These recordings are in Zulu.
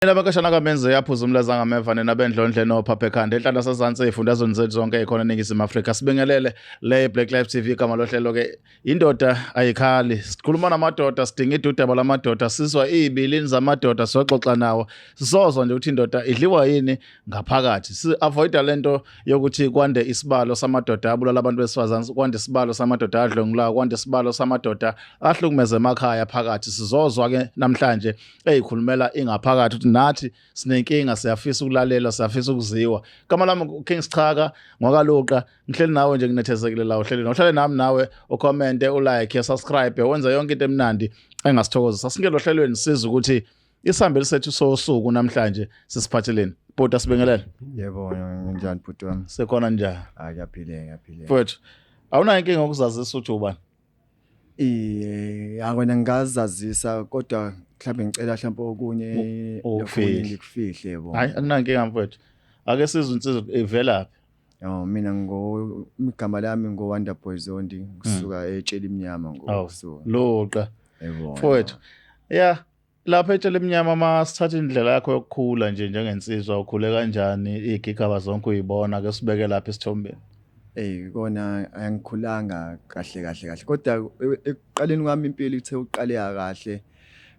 Labakashana kamenze yaphuza umlaza ngameva nina bendlondle nophapha ekhanda enhlala sazansi ezifundazweni zethu zonke ekhona eNingizimu Afrika. Sibingelele le Black Life TV, igama lohlelo ke indoda ayikhali. Sikhuluma namadoda, sidinga idudaba lamadoda, sizwa izibilini zamadoda, sizoxoxa nawo. Sizozwa nje ukuthi indoda idliwa yini ngaphakathi. Si avoida lento yokuthi kwande isibalo samadoda abulala abantu besifazane, kwande isibalo samadoda adlwengulayo, kwande isibalo samadoda ahlukumeze emakhaya phakathi. Sizozwa ke namhlanje eyikhulumela ingaphakathi ukuthi nathi sinenkinga, siyafisa ukulalela, siyafisa ukuziwa. Igama lami King Sichaka ngwakaluqa, ngihleli nawe nje, nginethezekile la uhleli uhlale nami nawe, ucommente, ulike, usubscribe, wenze yonke into emnandi engasithokozisa. Singelo hlelweni siza ukuthi isihambeli sethu sosuku namhlanje sisiphatheleni. Bhuti, asibingelele. Yebo, njani bhuti wami? Sekhona njani? Hayi, kuyaphileka, kuyaphileka. Mfowethu, awunayo inkinga yokuzazisa ukuthi ubani? Eh, akona ngingazazisa, kodwa mhlawumbe ngicela mhlawumbe okunye ukufihle. Ngikufihle, yebo. Hayi, akunankinga mfowethu. Ake sizwe insizwa ivelaphi. Oh, mina ngo igama lami ngo Wonder Boy Zondi, ngisuka eTshela Imnyama. Awu. Ngokusuka. Luqa. Yebo. Mfowethu, ya lapha etshela emnyama, masithatha indlela yakho yokukhula nje njengensizwa, ukhule kanjani, iy'gigaba zonke uyibona, ke sibeke lapha esithombeni. Ey, kona angikhulanga kahle kahle kahle, kodwa ekuqaleni kwami impilo ithe uqaleka kahle.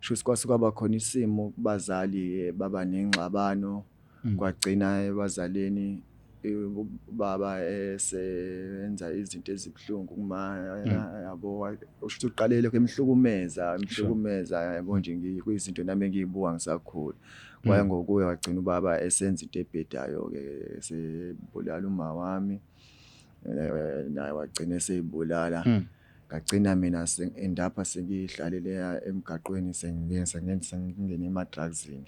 Shuthi kwase kwaba khona isimo kubazali, baba nengxabano, kwagcina ebazalini ubaba esenza izinto ezibuhlungu kuma, yabo, usho uqalele emhlukumeza, emhlukumeza, yabo nje, kuyizinto nami engiyibuka ngisakhula. Kwaya ngokuya wagcina ubaba esenza into ebhedayo ke, esebulala uma wami, naye wagcina eseyibulala. Ngagcina mina endapha sengihlalele emgaqweni, sengingena sengingena ema-drugsini.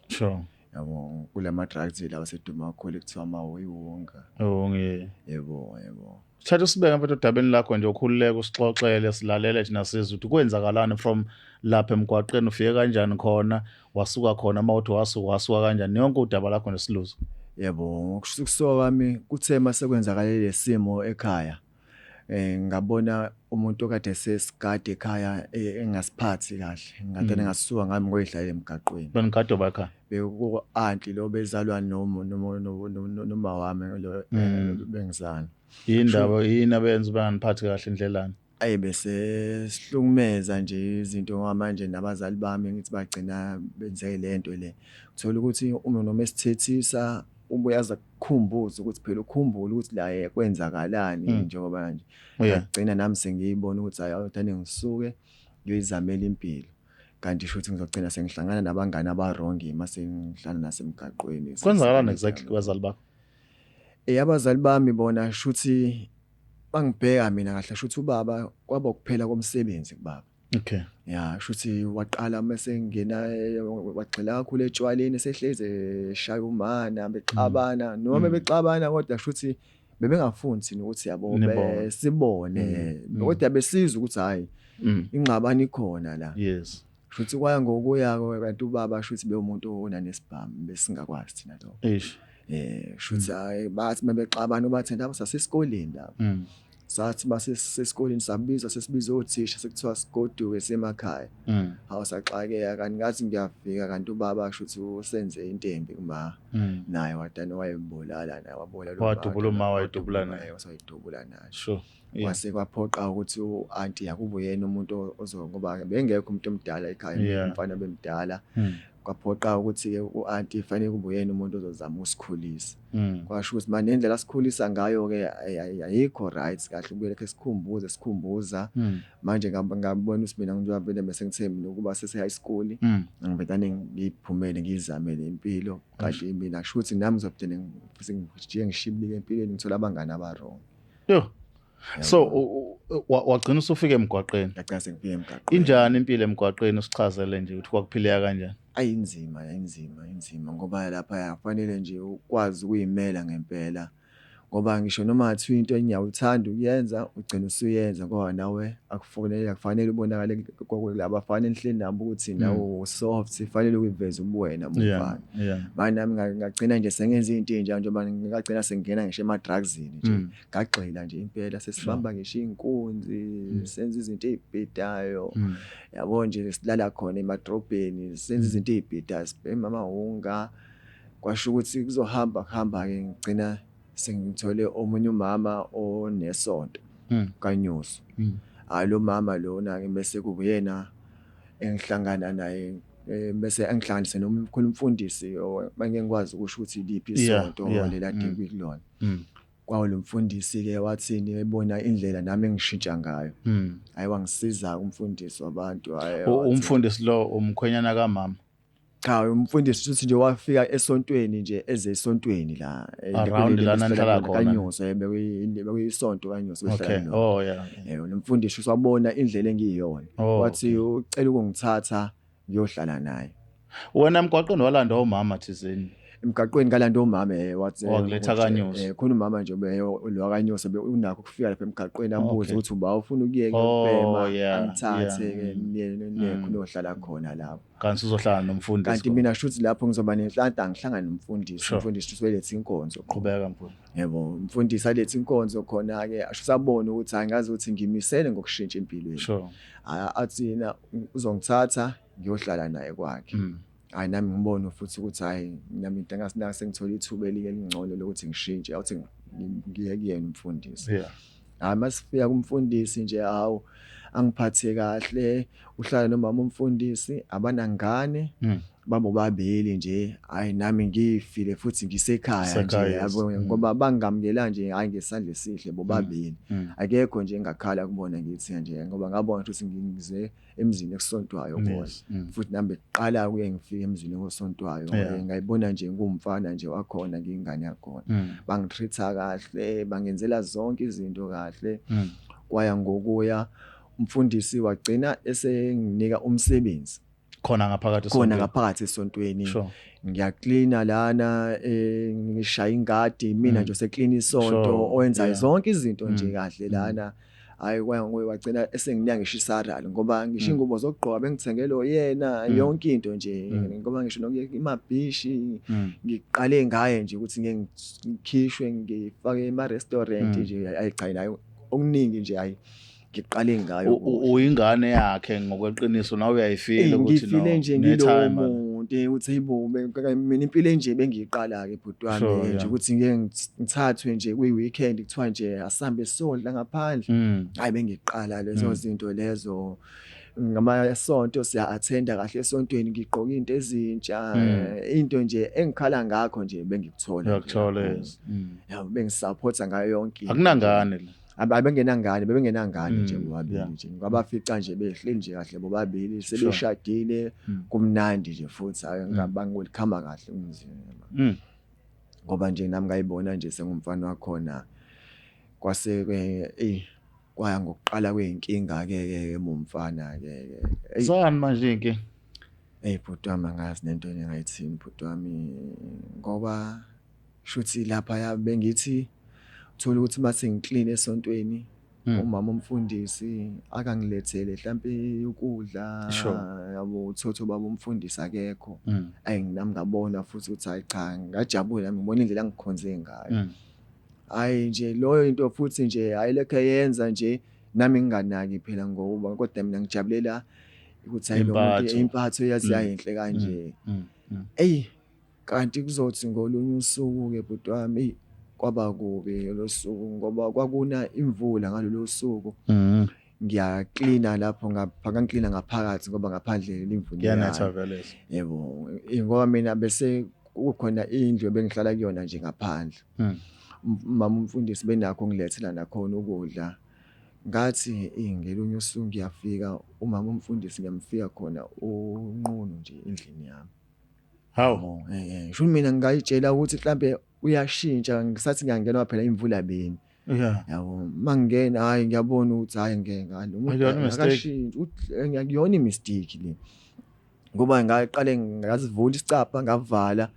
Yabo, kulama drugs lawa seduma kakhulu kuthiwa ama-wonga. Oh, ngiye. Yebo. Thatha usibeke mfethu odabeni lakho nje, ukhululeke, usixoxele, silalele thina sizwe ukuthi kwenzakalani from lapha emgwaqeni, ufike kanjani khona, wasuka khona, uma uthi wasuka, wasuka kanjani, yonke udaba lakho nje siluzwe. Yebo, ukusuka kwami kuthe mase kwenzakale lesimo ekhaya, ngabona umuntu okade sesigade ekhaya engasiphathi kahle, ngade ngasuka ngami ngoyidlalela emgaqweni. Benigade bakha? Bekuku auntie lo bezalwa noma wami lo, bengizana. Yindaba yini abenza banganiphathi kahle indlelani? Ayi, bese sihlukumeza nje izinto, ngoba manje nabazali bami ngithi bagcina benze lento le. Uthola ukuthi uma noma esithethisa ubuye aze akukhumbuze ukuthi phela ukhumbule ukuthi la kwenzakalani, njengoba nje ngagcina nami sengiyibona ukuthi hayi, awuthane ngisuke ngiyoyizamela impilo. Kanti shuthi ngizogcina sengihlangana nabangani aba-wrong mase ngihlala nasemgaqweni. Kwenzakalani exactly kubazali bakho? Abazali bami bona shuthi bangibheka mina kahle, shuthi ubaba kwaba ukuphela komsebenzi kubaba. Ya, shuthi waqala mase ngena, wagxila kakhulu etshwaleni, sehleze eshaya umana, bexabana noma bexabana, kodwa shuthi bebengafuni thina ukuthi, yabo, Nibone. sibone, kodwa besizwa ukuthi hayi, ingxabano ikhona la. Shuthi kwaya ngokuya kanti ubaba shuthi bewumuntu onanesibhamu, besingakwazi thina lokho. Eish. Shuthi hayi, bathi mebexabana bathi ndaba sasesikoleni lapho. Sathi basesikoleni sabizwa, sesibiza othisha, sekuthiwa sigoduke semakhaya. Hawu, saxakeka, kanti ngathi ngiyafika kanti ubaba shuthi usenze into embi kuma, naye wadana wayebulala, naye wabulala uma. Wadubula uma, wayidubula naye. Wasayidubula naye. Sure. Kwase kwaphoqa ukuthi u-auntie akube uyena umuntu ozo, ngoba bengekho umuntu omdala ekhaya, umfana bemdala. Kwaphoqa ukuthi-ke u-auntie fanele kube uyena umuntu ozozama ukusikhulisa. Kwasho ukuthi manje nendlela asikhulisa ngayo-ke ayikho right kahle, ubuye lokhu esikhumbuza esikhumbuza. Manje ngabona ukuthi mina njengoba vele bese ngithe mina ukuba sese-high school, ngivele ngiyiphumele ngiyizamele impilo, kanti mina kusho ukuthi nami ngizogcine ngijike ngishibilike empilweni, ngithole abangani aba-wrong. Yo. So wagcina usufika emgwaqeni. Ngagcina sengifike emgaqweni. Injani impilo emgwaqeni, usichazele nje ukuthi kwakuphileka kanjani? Ayinzima, ayinzima, inzima, ngoba lapha kufanele nje ukwazi ukuyimela ngempela. Ngoba ngisho noma ngathiwa into ngiyawuthanda ukuyenza, ugcina usuyenza ngoba nawe akufonele, akufanele ubonakale kulaba bafana enihleli nabo ukuthi nawe u-soft, fanele uyiveze ubuwena mfana. Manje nami ngagcina nje sengenza into ey'njalo, njengoba ngagcina sengingena ngisho ema-drugs-ini nje. Ngagxila nje impela, sesibamba ngisho iy'nkunzi, senza izinto ey'bhedayo. Yabo nje, silala khona emadrobheni, senza izinto ey'bhedayo, sibhema amahunga. Kwasho ukuthi kuzohamba kuhamba-ke, ngigcina sengithole omunye umama onesonto kaNyuso. Hhayi, lo mama lona-ke bese kube uyena engihlangana naye, bese engihlanganise nomkhulu umfundisi, mangeke ngikwazi ukusho ukuthi iliphi isonto leli ade kulona. Kwawo lo mfundisi-ke wathini, ebona indlela nami engishintsha ngayo. Hhayi, wangisiza umfundisi wabantu, hhayi. Umfundisi lo umkhwenyana kamama? Cha, umfundisi uthi nje wafika esontweni nje, eze esontweni la Around lana nihlala khona. KaNyoso, bekuyisonto kaNyoso behlala kulona. Lo mfundisi usabona indlela engiyiyona. Wathi ucela ukungithatha ngiyohlala naye. Wena emgwaqeni walanda umama thizeni? Emgaqweni kalanda umama, wathi Wakuletha kaNyoso. Khona umama nje lo kaNyoso unakho ukufika lapha emgaqweni, ambuze ukuthi uba ufuna ukuyeka ukubhema, angithathe ke niye khona khona lapho. Kanti uzohlala nomfundisi. Kanti mina shuthi lapho ngizoba nenhlanhla ngihlangane nomfundisi. Umfundisi usulethe inkonzo. Qhubeka mfundisi. Yebo, umfundisi alethe inkonzo khona ke, asho sabona ukuthi hayi, ngazi ukuthi ngimisele ngokushintsha empilweni. Athi yena uzongithatha ngiyohlala naye kwakhe. Hayi, nami ngibone futhi ukuthi hayi, nami into engasinaka sengithola ithuba elinye elingcono lokuthi ngishintshe, awuthi ngiye kuyena umfundisi. Hayi, masifika kumfundisi nje, hawu, angiphathe kahle, uhlala nomama umfundisi, abanangane, babo babili nje. Hayi, nami ngifile futhi ngisekhaya nje, yabo, ngoba bangamukela nje, hayi, ngesandla esihle bobabili. Akekho nje engakhala kubona ngithi nje, ngoba ngabona ukuthi ngize emzini ekusontwayo khona. Futhi nami bekuqala kuye ngifike emzini okusontwayo, ngayibona nje ngumfana nje wakhona, ngiyingane yakhona. Bangitreat-a kahle, bangenzela zonke izinto kahle. Kwaya ngokuya, umfundisi wagcina esenginika umsebenzi khona ngaphakathi khona ngaphakathi esontweni. Ngiyaklina lana, ngishaya ingadi mina nje, useklina isonto, owenza zonke izinto nje kahle lana. Hayi, kwaya nguye wagcina esenginika ngisho isalary, ngoba ngisho ingubo zokugqoka bengithengele yena, yonke into nje, ngoba ngisho nokuya emabhishi ngiqale ngaye nje ukuthi ngeke ngikhishwe ngifake ema restaurant nje. Ayi cha, nayo okuningi nje, hayi, ngiqale ngayo. Uyingane yakhe ngokweqiniso, nawe uyayifila ukuthi no, ngifile nje ngilowo muntu ukuthi hayibo, mina impilo enje bengiyiqala ke, bhuti wami, nje ukuthi ngeke ngithathwe nje kwi weekend kuthiwa nje asambe sodla ngaphandle. Hayi, bengiqala lezo zinto lezo. Ngamasonto siya attenda kahle esontweni, ngigqoka into ezintsha, into nje engikhala ngakho nje bengikuthola. Uyakuthola. Yabo, bengisupporta ngayo yonke. Akunangane la? Abengenangane, bebengenangane nje bobabili nje. Ngabafica nje behleli nje kahle bobabili, sebeshadile, kumnandi nje futhi, hayi, ngabangolikhama kahle umzimba. Ngoba nje nami ngayibona nje sengumfana wakhona, kwase ke kwaya ngokuqala kweyinkinga ke ke mumfana ke. Zani manje inkinga? Hey bhuti wami, angazi nento engayithini, bhuti wami, ngoba shuthi lapha bengithi uthola ukuthi mase ngiclean esontweni, umama umfundisi akangilethele mhlambe ukudla, yabo, uthotho baba umfundisi akekho. Ayi, nami ngabona futhi ukuthi hayi cha, ngajabula nami ngibona indlela angikhonze ngayo. Hayi nje loyo into futhi nje, hayi, lokho eyenza nje nami nginganaki phela, ngoba kodwa mina ngijabulela ukuthi hayi, lo muntu impatho yazi yayinhle kanje. Ey, kanti kuzothi ngolunye usuku ke, bhuti wami, kwaba kubi lo suku, ngoba kwakuna imvula ngalolo suku. Ngiyaklina lapho ngapha, ngiklina ngaphakathi ngoba ngaphandle imvula iyanetha vele. Yebo, ngoba mina bese kukhona indlu ebengihlala kuyona nje ngaphandle. Mama umfundisi benakho ngilethela nakhona ukudla. Ngathi ngelunye usuku ngiyafika, umama umfundisi ngiyamfika khona unqunu nje endlini yami. Hawu. Sho mina ngayitshela ukuthi mhlambe uyashintsha, ngisathi ngiyangena phela imvula beni. Yabo, mangena, hayi, ngiyabona ukuthi hayi, ngeke ngalo umuntu akashintshi, ngiyakuyona imistake le. Ngoba ngaqale ngazivula isicabha, ngavala.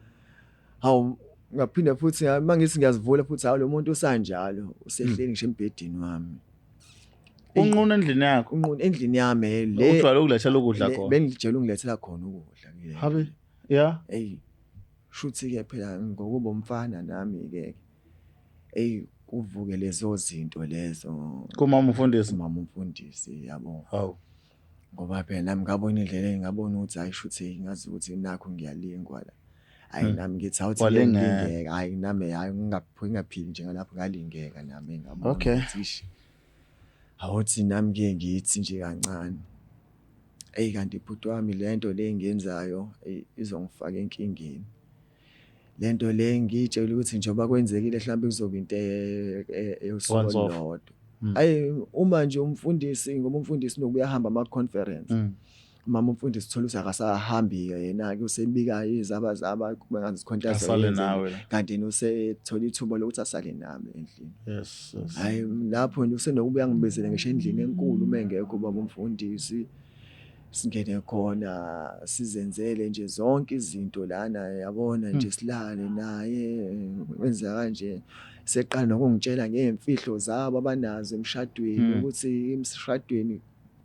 Hawu. Ngaphinde futhi mangithi ngiyazivula futhi, hawu, lo muntu usanjalo, usehleli ngisho embhedini wami. Unqunu endlini yakho? Unqunu endlini yami le. Ujwayele ukulethela ukudla khona? Bengijwayele ungilethela khona ukudla. Habe, yeah. Ey, shuthi ke phela ngokuba umfana nami ke, ey, kuvuke lezo zinto lezo. Kumama umfundisi? Umama umfundisi, yabo. Hawu. Ngoba phela nami ngabona indlela, engabona ukuthi hayi, shuthi ngazi ukuthi nakho ngiyalingwa la. Hayi, nami ngithi awuthi ngiyalingeka. Hayi, nami hayi, ngingaphili nje ngalapho, ngalingeka nami, ngabona ukuthi ish, awuthi nami ke ngithi nje kancane. Ey, kanti bhuti wami, lento le engiyenzayo izongifaka enkingeni. Lento le ngiyitshela ukuthi njengoba kwenzekile mhlawumbe kuzoba into eyosuku olulodwa. Hayi, uma nje umfundisi, ngoba umfundisi nokubuya hamba ama conference. Mama umfundisi uthola ukuthi akasahambi ke yena ke, usebika izaba zaba kube ngathi zikhonto. Asale nawe. Kanti yena usethola ithuba lokuthi asale nami endlini. Yes. Hayi, lapho nje usenokubuya ngibizele ngisho endlini enkulu uma engekho baba umfundisi, singene khona, sizenzele nje zonke izinto lana, yabona nje, silale naye, wenza kanje, seqala nokungitshela ngey'mfihlo zabo abanazo emshadweni, ukuthi emshadweni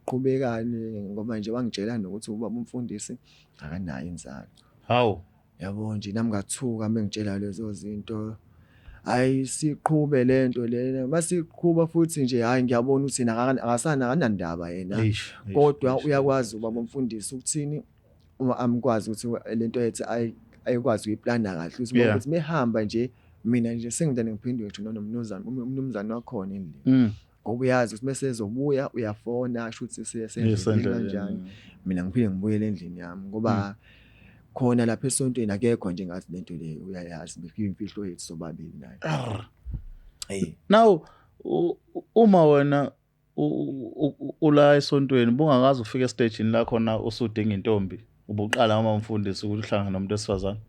qhubekani, ngoba nje wangitshela nokuthi ubaba umfundisi akanayo inzalo. Hawu. Yabo nje, nami ngathuka mengitshela lezo zinto. Hayi, siqhube lento lena, masiqhuba futhi nje, hayi, ngiyabona ukuthi yena akasana, akanandaba yena. Kodwa uyakwazi ubaba umfundisi ukuthini, uma amkwazi ukuthi lento yethu ayikwazi ukuyiplana kahle, ukuthi ukuthi mehamba nje, mina nje sengidane ngiphenduke ngisho nomnumzane, umnumzane wakhona endlini, ngoba uyazi ukuthi mase ezobuya uyafona, asho ukuthi sesendleleni kanjani, mina ngiphinde ngibuyele endlini yami, ngoba khona lapha esontweni akekho nje ngathi lento le uyayazi, bekuyimfihlo yethu sobabili naye. Hey, now uma wena ula esontweni, bungakaze ufike estagini la khona usudinga intombi, ubuqala uma umfundisi ukuthi uhlangane nomuntu wesifazane?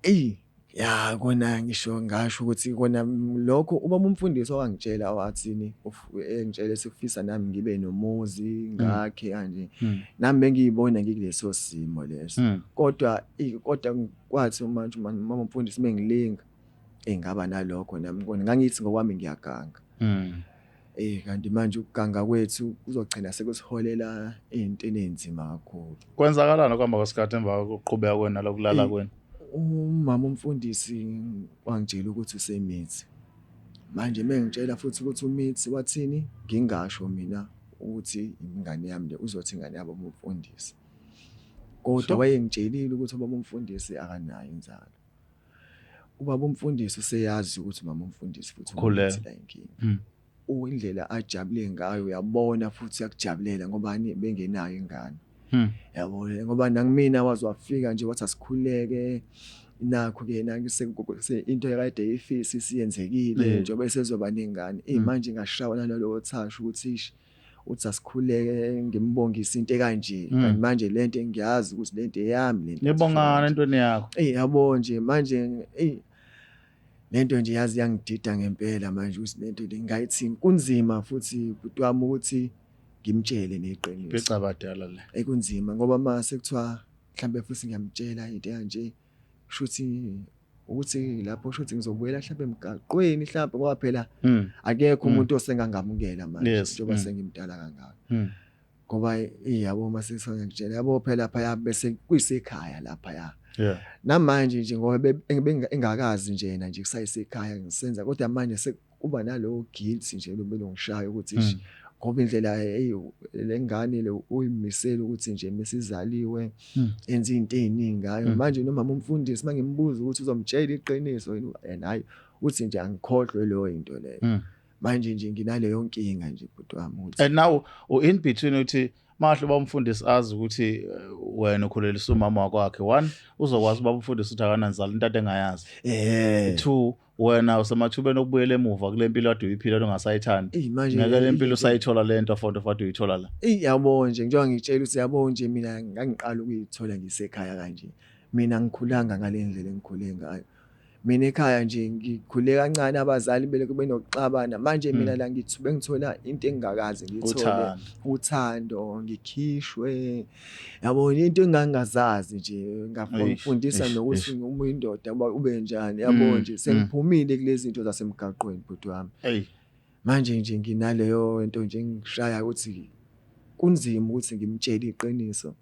Ey, ya, kona ngisho ngasho ukuthi kona lokho ubaba umfundisi wangitshela, wathini, engitshela sifisa nami ngibe nomuzi, ngakhe kanje, nami bengiyibona ngikuleso simo leso, kodwa kwathi manje mama umfundisi mengilinga, engaba nalokho nami kona ngangithi ngokwami ngiyaganga. Kanti manje ukuganga kwethu kuzogcina sekusiholela ey'ntweni ey'nzima kakhulu. Kwenzakalani ukuhamba kwesikhathi emva kokuqhubeka kwenu nalokulala kwenu? Umama umfundisi wangitshela ukuthi usemithi. Manje mengitshela futhi ukuthi umithi, wathini, ngingasho mina ukuthi ingane yami le, uzothi ingane yabo umfundisi. Kodwa wayengitshelile ukuthi ubaba umfundisi akanayo inzalo. Ubaba umfundisi useyazi ukuthi mama umfundisi futhi ukhulelwe la inkinga. Indlela ajabule ngayo, uyabona futhi uyakujabulela, ngoba bengenayo ingane. Yabo, ngoba nangimina waze wafika nje wathi asikhuleke, nakho ke into ekade ifisi siyenzekile, njengoba esezoba nengane. Manje ngashawa nalolo thasho ukuthi ish, uthi asikhuleke, ngimbongise into ekanje, kanti manje lento engiyazi ukuthi lento eyami lento. Nibongana entweni yakho. Eh, yabo nje manje, ey, lento nje yazi yangidida ngempela manje ukuthi lento le ngayithini. Kunzima futhi bhuti wami ukuthi ngimtshele neqiniso. Bicabadala le. Ekunzima ngoba mase kuthiwa mhlambe futhi ngiyamtshela into kanje, shuthi ukuthi lapho shuthi ngizobuyela mhlambe emgaqweni mhlambe, ngoba phela akekho umuntu osengangamukela manje njengoba sengimdala kangaka. Ngoba yabo mase ngiyakutshela, yabo phela lapha bese kuyisekhaya lapha. Namanje nje ngoba engakazi nje yena nje kusayisekhaya ngisenza, kodwa manje sekuba nalowo guilt nje lobelongishaya ukuthi ish, ngoba indlela, hey, lengane le uyimisela ukuthi nje mesizaliwe enza izinto eziningi ngayo. Manje noma umfundisi mangimbuza ukuthi uzomtshela iqiniso yena, hayi, uthi nje angikhohlwe leyo into leyo. Manje nje nginaleyo nkinga nje bhuti wami ukuthi And now in between uthi mahle uba umfundisi azi ukuthi wena ukhulelisa umama wakwakhe, one, uzokwazi uba umfundisi ukuthi akananzalo, into ade engayazi. Two, wena usemathubeni okubuyela emuva kule mpilo kade uyiphila ongasayithandi. Eyi, manje ngeke le mpilo usayithola le nto fonto fade uyithola la. Eyi, yabo nje, njengoba ngitshela ukuthi yabo nje, mina ngangiqala ukuyithola ngisekhaya kanje. Mina ngikhulanga ngale ndlela engikhule ngayo. Mina ekhaya nje ngikhule kancane, abazali belokhu benokuxabana. Manje mina la ngithi bengithola into engingakaze ngiyithole, Uthando. uthando, ngikhishwe, yabo, into engangingazazi nje. Ngafundisa nokuthi uma uyindoda uba ube njani, yabo nje. Sengiphumile kulezi zinto zasemgaqweni, bhuti wami. Manje nje nginaleyo nto nje engishaya ukuthi kunzima ukuthi ngimtshele iqiniso,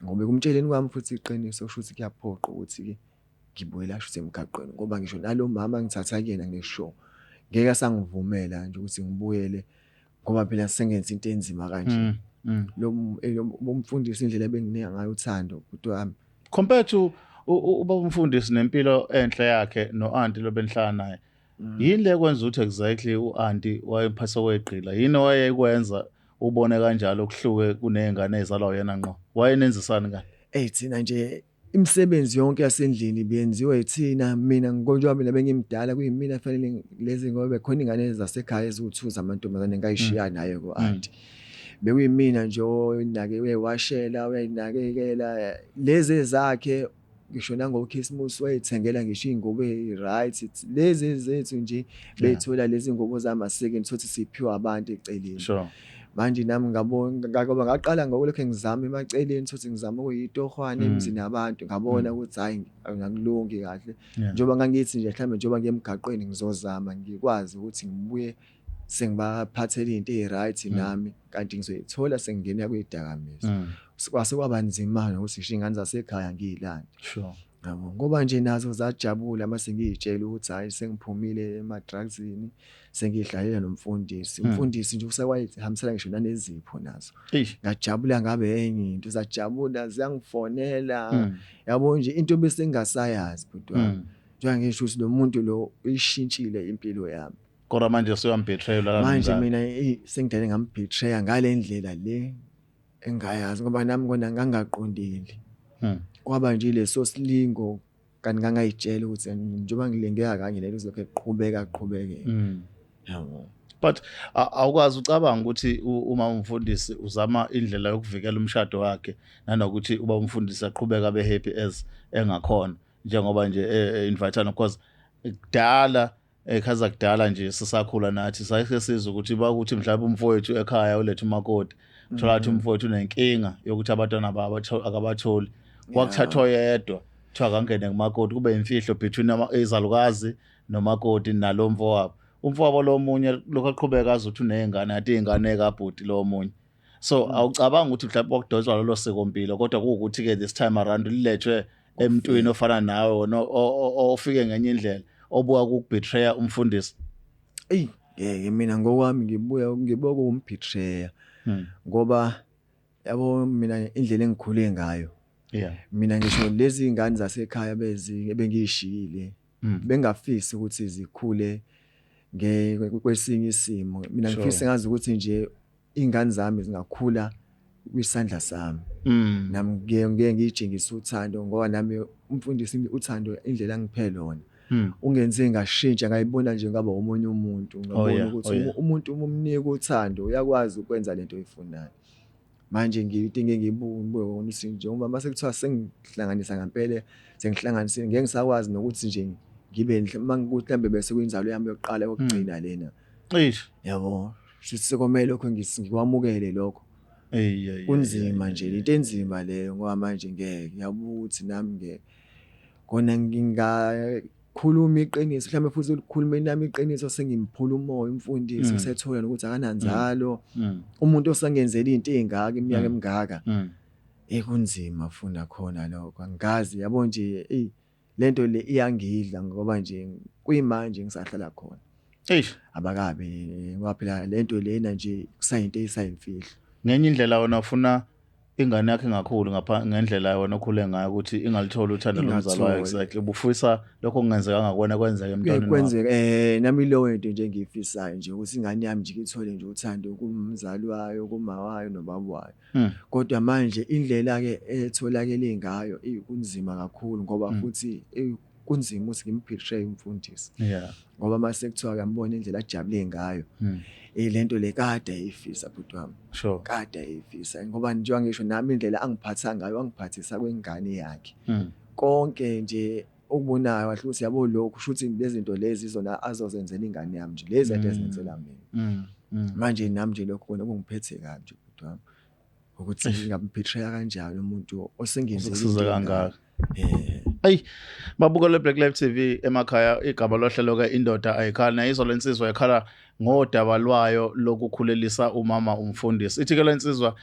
ngoba ekumtsheleni kwami futhi iqiniso kusho ukuthi kuyaphoqa ukuthi-ke ngibuyela shuthi emgaqweni, ngoba ngisho nalo mama engithatha kuyena ngisho ngeke asangivumela nje ukuthi ngibuyele, ngoba phela sengenza into enzima kanje. Lo umfundisi, indlela ebenginika ngayo uthando, bhuti wami. Compared to ubaba umfundisi nempilo enhle yakhe no-anti lo benihlala naye, yini le kwenza ukuthi exactly u-anti wayemphatha kwegqila? Yini owayekwenza ubone kanjalo kuhluke kuney'ngane ey'zalwa uyena ngqo? Wayenenzisani kani? Eyi, thina nje imisebenzi yonke yasendlini benziwa yithina. Mina njengoba mina bengimdala, kuyimina fanele lezi, ngoba bekhona ingane zasekhaya eziwu-2 zamantombazane ngayishiya naye ko-anti. Bekuyimina nje onake, uyayiwashela, uyayinakekela lezi ezakhe, ngisho nangokhisimusi wayethengela ngisho iy'ngubo ey'right. Lezi zethu nje bey'thola lezi ngubo zamasekeni, thothi siphiwa abantu eceleni. Manje nami ngabona, ngoba ngaqala ngokulokhu ngizama emaceleni, thothi ngizama ukuyitohwana emzini yabantu, ngabona ukuthi hhayi, akulungi kahle. Njengoba ngangithi nje mhlawumbe njengoba ngiye emgaqweni ngizozama ngikwazi ukuthi ngibuye sengibaphathela iy'nto ey'right nami, kanti ngizoyithola sengingena kuy'dakamizwa. Kwase kwaba nzima nokuthi ngisho iy'ngane zasekhaya ngiy'lande. Yabo, ngoba nje nazo zajabula mase ngiy'tshela ukuthi hhayi, sengiphumile ema-drugs-ini, sengiyihlalela nomfundisi. Umfundisi nje usekwayihambisela ngisho nanezipho nazo. Ngajabula ngabe enye into, zajabula ziyangifonela. Yabo nje into bese ngingasayazi, bhuti wami. Njengoba ngisho ukuthi lo muntu lo uyishintshile impilo yami. Kodwa manje usuyambetray. Manje mina sengidale ngambetray ngale ndlela le engayazi, ngoba nami kona ngangaqondile. Kwaba nje leso silingo, kanti ngangayitshela ukuthi njengoba ngilingeka kanye lento izokhe iqhubeka qhubeke. Yabo. But awukwazi ucabanga ukuthi uma umfundisi uzama indlela yokuvikela umshado wakhe nanokuthi uba umfundisi aqhubeka abe happy as engakhona, njengoba nje invite, because kudala ekhaza, kudala nje sisakhula nathi sayike sizwe ukuthi bakuthi mhlawumbe umfowethu ekhaya uletha umakoti, thola ukuthi umfowethu unenkinga yokuthi abantwana babo akabatholi, kwakuthathwa oyedwa kuthiwa akangene kumakoti, kube imfihlo between izalukazi nomakoti nalo mfowabo. Umfowabo lo munye lokhu aqhubeka azi ukuthi uney'ngane, athi iy'ngane kabhuti lo munye. So awucabanga ukuthi mhlawumbe kwakudonswa lolo sikompilo, kodwa kuwukuthi-ke this time around lilethwe emntwini ofana nawe wona ofike ngenye indlela obuka kukubetreya umfundisi? Eyi, ngeke, mina ngokwami ngibuya ngibuka kuwumbetreya, ngoba yabo mina indlela engikhule ngayo, mina ngisho lezi ngane zasekhaya bezi ebengiyishiyile, bengafisi ukuthi zikhule nge kwesinye isimo. Mina ngifisa ngazi ukuthi nje ingane zami zingakhula kwisandla sami. Nami ngike ngiyitshengise uthando, ngoba nami umfundisi uthando indlela angiphe lona ungenze ngashintsha, ngayibona nje ngaba omunye umuntu, ngabona ukuthi umuntu uma umnika uthando uyakwazi ukwenza lento oyifunayo. Manje ngiyinto engeke ngiyibuke, ngibuke kona ukuthi njengoba mase kuthiwa sengihlanganisa ngempela, sengihlanganisile, ngeke ngisakwazi nokuthi nje ngibe uma ngikuthi mhlambe bese kuyinzalo yami yokuqala yokugcina lena. Eish. Yabo, shuthi sekomele lokho ngikwamukele lokho. Ey. Kunzima nje, into enzima leyo, ngoba manje ngeke ngiyabuka ukuthi nami ngeke kona ngingakhuluma iqiniso, mhlawumbe futhi olukhulumeni lami iqiniso sengimphula umoya umfundisi, usethola nokuthi akananzalo, umuntu osangenzela into ezingaka iminyaka emingaka. Ekunzima funa khona lokho, angazi, yabo nje, ey, lento le iyangidla, ngoba nje kuyimanje ngisahlala khona. Eish. Abakabi, ngoba phela lento lena nje kusayinto eyisayimfihlo. Ngenye indlela wena ufuna ingane yakhe ingakhuli ngapha ngendlela wena okhule ngayo, ukuthi ingalitholi uthando lomzali wayo. Ingatholi. Exactly, ubufisa lokho kungenzekanga kuwena kwenzeke emntwaneni wakho. Kwenzeka nami leyo nto nje engiyifisayo nje ukuthi ingane yami nje ithole nje uthando kumzali wayo, kuma wayo nobaba wayo. Kodwa manje indlela ke etholakele ngayo ikunzima kakhulu, ngoba futhi kunzima ukuthi ngimbetray umfundisi. Ngoba mase kuthiwa kuyambona indlela ajabule ngayo. Lento le kade ayifisa, bhuti wami. Kade ayifisa, ngoba njengoba ngisho nami indlela angiphatha ngayo, angiphathisa kwengane yakhe. Konke nje. okubonayo kahle ukuthi yabo lokhu shuthi lezi zinto lezi izona azozenzela ingane yami nje lezi ade ezenzela mina. Manje nami nje lokho kona kungiphethe kabi nje bhuti wami, ukuthi ngingamphetreya kanjani umuntu osengenzele Usekusize into kangaka. Eh. Ayi, babuka le Black Life TV emakhaya, igama lohlelo ke Indoda Ayikhali. Nayizwa lensizwa ekhala ngodaba lwayo lokukhulelisa umama umfundisi. Ithi ke lensizwa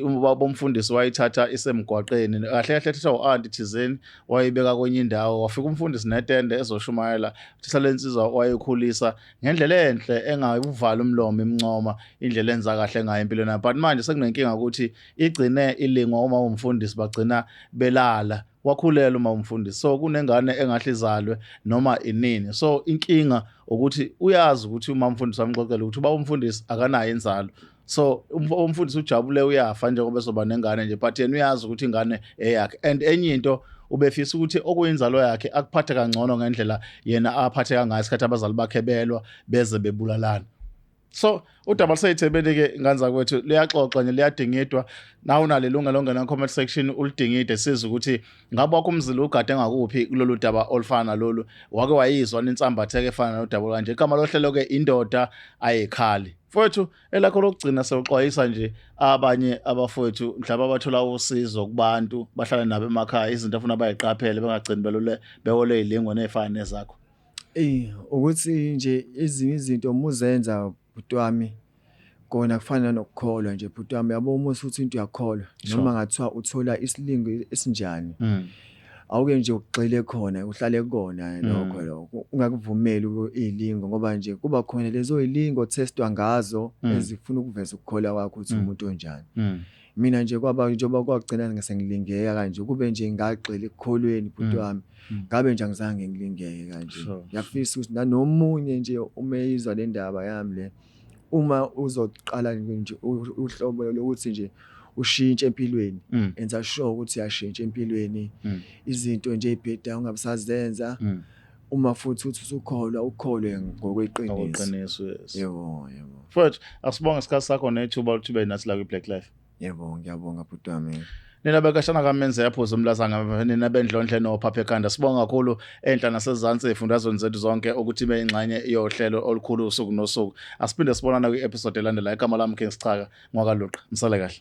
ubaba umfundisi wayithatha isemgwaqeni, kahle kahle thatha u-anti thizeni wayibeka kwenye indawo, wafika umfundisi netende ezoshumayela. Thatha lensizwa wayikhulisa ngendlela enhle engawuvala umlomo, imncoma indlela enza kahle ngayo empilweni yayo, but manje sekunenkinga ukuthi igcine ilingwa uma umfundisi, bagcina belala, wakhulela uma umfundisi, so kunengane engahle izalwe noma inini. So inkinga ukuthi uyazi ukuthi uma umfundisi wamxoxela ukuthi uba umfundisi akanayo inzalo, so umfundisi ujabule uyafa njengoba ezoba nengane nje, but yena uyazi ukuthi ingane eyakhe. And enye into, ubefisa ukuthi okuyinzalo yakhe akuphathe kangcono ngendlela yena aphatheka ngayo isikhathi abazali bakhe belwa beze bebulalana. So udaba luseyithebeni-ke, ngane zakwethu, liyaxoxa nje, liyadingidwa. Nawe unalo ilungelo ongena comment section ulidingide, siza ukuthi ngabe wakho umzila ugade ngakuphi kulolu daba olufana nalolu. Wake wayizwa nensambatheka efana nodaba kanje? Igama lohlelo-ke Indoda Ayikhali. Mfowethu, elakho lokugcina, sewuxwayisa nje abanye abafowethu mhlawumbe abathola usizo kubantu bahlale nabo emakhaya, izinto afuna bayiqaphele bengagcini belule bewole iy'lingo ney'fana nezakho. Eyi, ukuthi nje ezinye izinto uma uzenza bhuti wami, kona kufana nokukholwa nje bhuti wami, yabo, uma usuthi into uyakholwa, noma ngathiwa uthola isilingo esinjani, awuke nje ugxile khona, uhlale kukona lokho, lokho ungakuvumeli iy'lingo, ngoba nje kuba khona lezo y'lingo testwa ngazo ezifuna ukuveza ukukholwa kwakho ukuthi umuntu onjani. Mina nje kwaba njengoba kwagcina sengilingeka kanje, kube nje ngagxila ekukholweni bhuti wami, ngabe nje angizange ngilingeke kanje. Ngiyafisa ukuthi nanomunye nje uma eyizwa le ndaba yami le, uma uzoqala nje uhlobo lokuthi nje ushintshe empilweni, enza sure ukuthi uyashintsha empilweni, izinto nje ey'bhedayo ungabisazenza. Uma futhi uthi usukholwa, ukholwe ngokweqiniso. Ngokuqiniso, yes. Yebo. Mfowethu, asibonge isikhathi sakho nethuba ukuthi ube nathi la kwi-Black Life. Yebo, ngiyabonga bhuti wami. Nina bekashana kamenze yaphuza umlazanga, nina bendlondle nophapha ekhanda, sibonga kakhulu enhla nasezansi ey'fundazweni zethu zonke ukuthi ibe ingxenye yohlelo olukhulu usuku nosuku. Asiphinde sibonana kwi-episode elandelayo. Igama lami King Sichaka ngwakaluqa, nisale kahle.